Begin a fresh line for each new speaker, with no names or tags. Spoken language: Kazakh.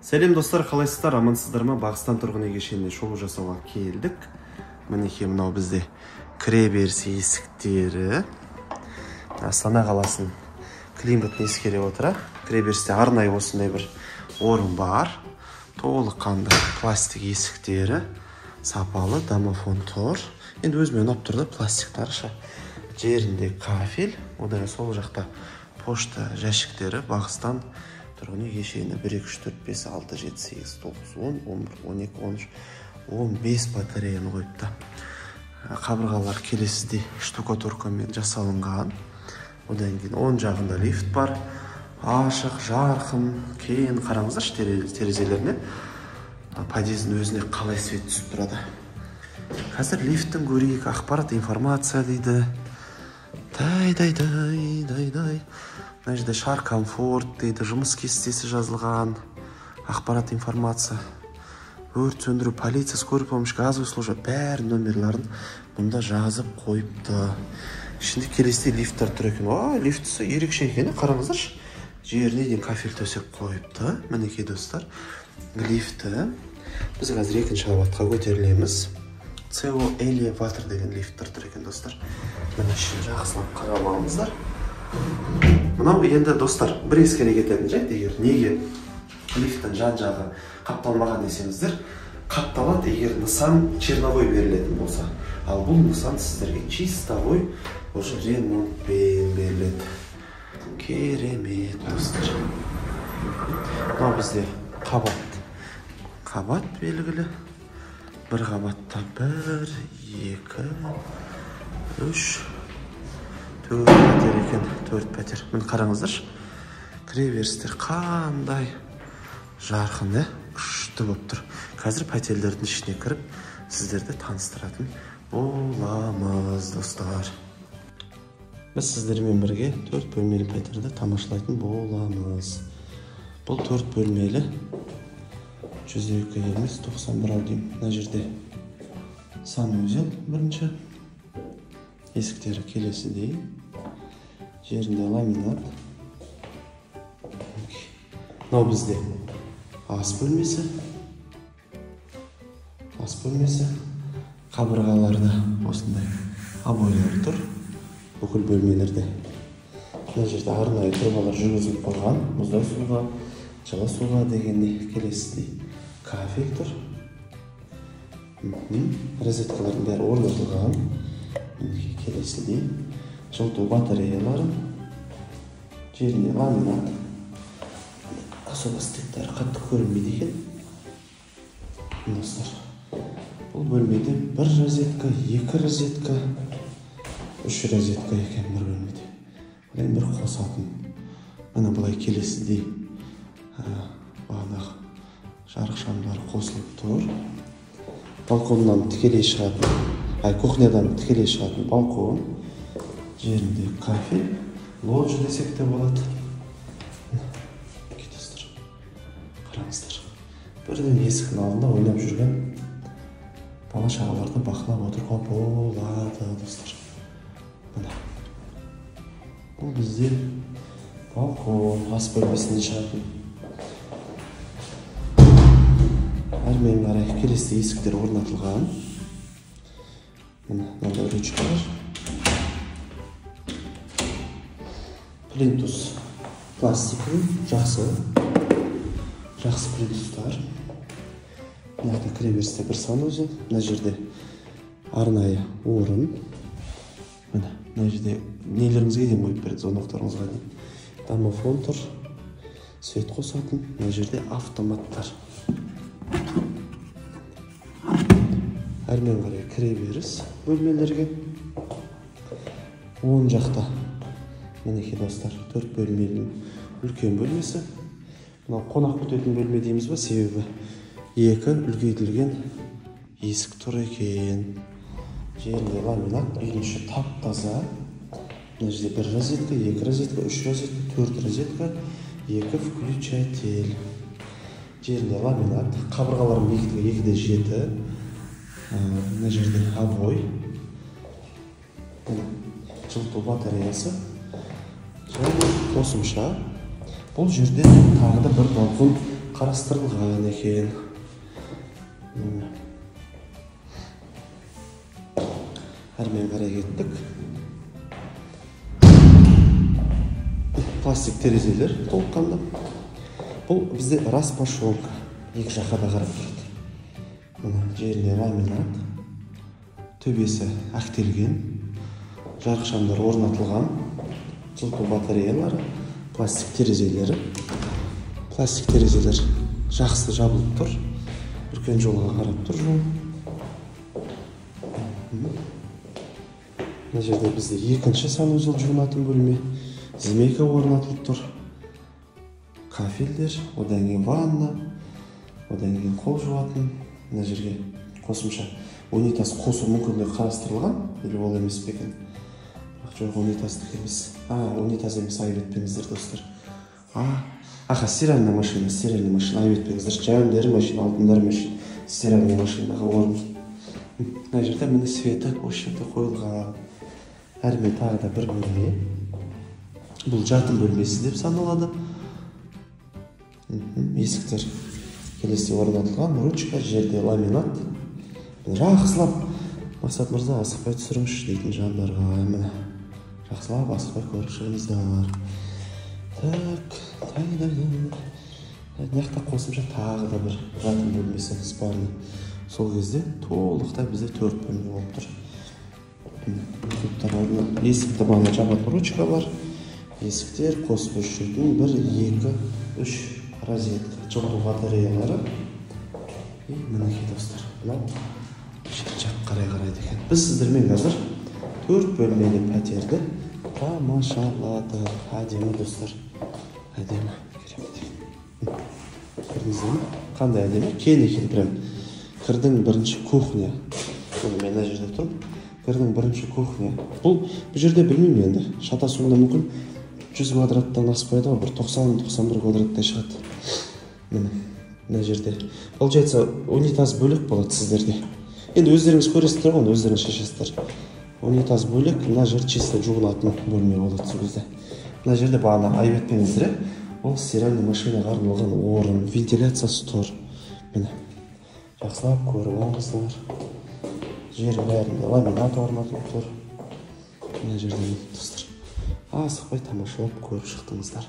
Сәлем достар, қалайсыздар, амансыздар ма? Бағыстан тұрғын үй кешеніне шолу жасауға келдік. Мінекей мынау бізде кіреберіс есіктері. Астана қаласының климатын ескере отыра, кіреберісте арнайы осындай бір орын бар. Толыққанды пластик есіктері, сапалы домофон тұр. Енді өзіме ұнап тұр да пластиктары ша. Жерінде кафель, одан сол жақта пошта жәшіктері. Бағыстан тұрғын үй кешені 1, 2, 3, 4, 5, 6, 7, 8, 9, 10, 11, 12, 13, 15 батареяны қойыпты. Қабырғалар келесідей штукатуркамен жасалынған. Одан кейін оң жағында лифт бар. Ашық, жарқын, кең. Қараңыздаршы терезелеріне. Подъездің өзіне қалай свет түсіп тұрады. Қазір лифттің көрейік. Ақпарат, информация дейді. Дай, дай, дай, дай, дай. Мына жерде шар комфорт дейді, жұмыс кестесі жазылған, ақпарат, информация, өрт сөндіру, полиция, скорый помощь, газовый служба, бәрі номерларын мұнда жазып қойыпты. Ішінде келесідей лифттер тұр екен. О, лифтісі ерекше екен, қараңыздаршы. Жеріне дейін кафель төсеп қойыпты. Мінекей достар, лифті. Біз қазір екінші қабатқа көтерілеміз. CO элеватор деген лифттер тұр екен достар. Міне ішін жақсылап қарап алыңыздар. Мынау енді достар, бір ескере кететін жайт, егер неге лифттің жан-жағы қапталмаған десеңіздер, қапталады егер нысан черновой берілетін болса. Ал бұл нысан сіздерге чистовой уже ремонтпен беріледі. Керемет достар. Мынау бізде қабат. Қабат белгілі. Бір қабатта 1, 2, 3, 4 пәтер екен, 4 пәтер. Міне қараңыздаршы, кіреберістер қандай жарқын, күшті болып тұр. Қазір пәтерлердің ішіне кіріп, сіздерді таныстыратын боламыз, достар. Біз сіздермен бірге 4 бөлмелі пәтерді тамашалайтын боламыз. Бұл 4 бөлмелі 102 емес, 91 ау деймін. Мына жерде санузел бірінші. Есіктері келесідей. Жерінде ламинат. Мынау бізде ас бөлмесі. Ас бөлмесі. Қабырғаларда осындай обойлар тұр. Бүкіл бөлмелерде. Мына жерде арнайы трубалар жүргізіліп қойған. Мұздай суға, жылы суға дегендей келесідей кафель тұр. Розеткалардың бәрі орнатылған. Келесідей жылыту батареялары, жерінде ламинат. Особо стектері қатты көрінбейді екен. Достар, бұл бөлмеде 1 розетка, 2 розетка, 3 розетка екен бір бөлмеде. Одан бір қосатын. Міне былай келесідей бағанағы жарық шамдары қосылып тұр. Балконнан тікелей шығатын, кухнядан тікелей шығатын балкон. Жерінде кафель, лоджия десек те болады. Достар, қараңыздар. Бірден есіктің алдында ойнап жүрген бала шағаларды бақылап отыруға болады, достар. Міне. Бұл бізде балкон, ас бөлмесінен шығатын. Әрмен қарай келесі есіктер орнатылған. Міне, мынандай ручкалар. Плинтус пластиковый, жақсы. Жақсы плинтустар. Мына жақта кіреберісте бір санузел. Мына жерде арнайы орын. Міне, мына жерде нелеріңізге дейін қойып береді, звоноктарыңызға дейін. Домофон тұр, свет қосатын. Мына жерде автоматтар. Әрмен қарай кіреберіс бөлмелерге. Оң жақта мінекей достар, 4 бөлмелі үлкен бөлмесі. Мынау қонақ күтетін бөлме дейміз ба, себебі 2 үлкейтілген есік тұр екен. Жерінде ламинат, үйдің іші тап-таза. Мына жерде 1 розетка, 2 розетка, 3 розетка, 4 розетка, 2 включатель. Жерінде ламинат, қабырғаларының биіктігі 2,7. Мына жерде обой. Жылыту батареясы. Және қосымша бұл жерде тағы да бір балкон қарастырылған екен. Әрмен қарай кеттік. Пластик терезелер толыққанды. Бұл бізде распашонка. Екі жаққа да қарап тұрады. Мына жеріне ламинат. Төбесі әктелген. Жарық шамдар орнатылған. Жылыту батареялары, пластик терезелері. Пластик терезелер жақсы жабылып тұр. Үлкен жолға қарап тұр жол. Мына жерде бізде екінші санузел, жуынатын бөлме. Змейка орнатылып тұр. Кафельдер, одан кейін ванна, одан кейін қол жуатын. Мына жерге қосымша унитаз қосу мүмкіндігі қарастырылған, или ол емес пе екен? Бірақ жоқ, унитаздық емес. Унитаз емес, айып етпеңіздер, достар. Аха, стиральная машина, стиральная машина, айып етпеңіздер. Жәуіндері машина, алтындары машина, стиральная машинаға орын. Мына жерде міне светі осы жерде қойылған. Әрмен тағы да бір бөлме. Бұл жатын бөлмесі деп саналады. Есіктер келесі орнатылған, ручка, жерде ламинат. Жақсылап, Мақсат мырза, асықпай түсіріңізші дейтін жандарға, міне жақсылап асықпай көріп шығыңыздар. Так, мына жақта қосымша тағы да бір жатын бөлмесі, спальня. Сол кезде толықтай бізде 4 бөлме болып тұр. Есікті бағана жабатын ручка бар. Есіктер қосып өшіретін 1, 2, 3 розетка, жылыту батареялары. И мінекей, достар, мынау жақ қарай қарайды екен. Біз сіздермен қазір 4 бөлмелі пәтерді тамашаладық. Әдемі, достар, әдемі, керемет. Көрдіңіздер ме? Қандай әдемі, кең екен прям. Кірдің бірінші кухня. Мен мына жерде тұрмын. Кірдің бірінші кухня. Бұл жерде білмеймін енді, шатасуым да мүмкін. 100 квадраттан аспайды ғой, бір 90-91 квадраттай шығады. Міне, мына жерде. Получается, унитаз бөлек болады сіздерде. Енді өздеріңіз көресіздер ғой, өздеріңіз шешесіздер. Унитаз бөлек, мына жер чисто жуынатын бөлме болады сол кезде. Мына жерде бағана айып етпеңіздер, ол стиральный машинаға арналған орын, вентиляциясы тұр. Міне, жақсылап көріп алыңыздар. Жер бәрінде ламинат орнатылып тұр. Мына жерде, достар, асықпай тамашалап көріп шықтыңыздар.